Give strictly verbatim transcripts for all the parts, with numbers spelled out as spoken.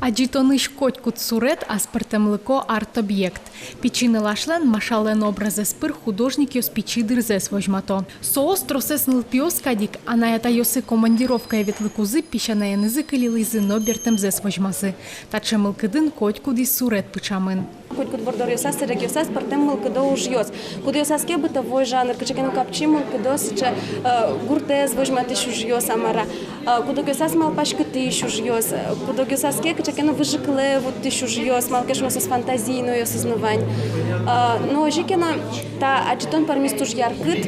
Адӟытонысь котькуд суред — аспӧртэмлыко арт-объект. Пичи нылашлэн Машалэн образэз пыр художникъёс пичи дырзэс возьмато. Соос тросэз нылпиос кадь ик, анай-атайёсы командировкае ветлыкузы песянаенызы кылилӥзы но бертэмзэс возьмазы. Таӵе мылкыдын котькудӥз суред пыӵамын. Котькуд бордоръёсаз, сэрегъёсаз пӧртэм мылкыдо ужъёс. Кудъёсаз ке бытовой жанр, кыӵе ке но капчи мылкыдо, сыӵе, э, гуртэз возьматӥсь ужъёс, а мар-а. Э, кудогъёсаз малпаськытӥсь ужъёс, э, кудогъёсаз ке кыӵе ке но выжыкылэ вуттӥсь ужъёс, малы ке шуоно соос фантазийноосыз но вань. Э, но озьы ке но та адӟытон пӧрмиз туж яркыт,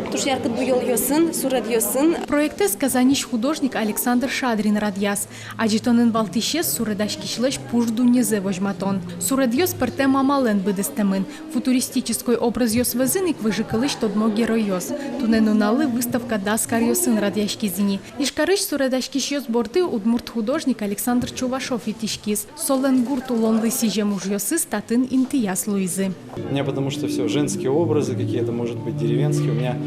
туж яркыт буёлъёсын, суредъёсын. Проектэз Казаньысь художник Александр Шадрин радъяз. Адӟытонын валтӥсез — суредаськисьлэсь пуш дуннезэ возьматон. Суредъёс пӧртэм амалэн быдэстэмын. Футуристической образъёс вӧзын ик выжыкылысь тодмо геройёс. Туннэ нуналлы выставка дас каръёсын радъяськиз ини. Ижкарысь суредаськисьёс борды удмурт художник Александр Чувашов итӥськиз. Солэн гурт улонлы сӥзем ужъёсыз татын интыяз луизы. У меня потому что всё женские образы какие-то, может быть, деревенские. У меня,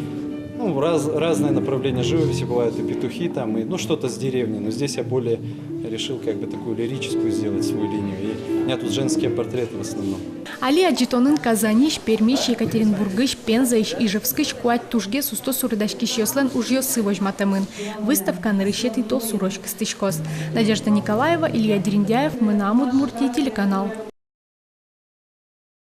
ну, раз-, разные направления живописи бывают, и петухи там, и, ну, что-то с деревни. Но здесь я более решил как бы такую лирическую сделать свою линию. И у меня тут женские портреты в основном. Али адӟытонын Казаньысь, Пермись, Екатеринбургысь, Пензаысь, Ижевскысь куать тужгес усто суредаськисьёслэн ужъёссы возьматэмын. Выставка нырысетӥ толсурозь кыстӥськоз. Надежда Николаева, Илья Дерендяев, «Мынам Удмуртие» телеканал.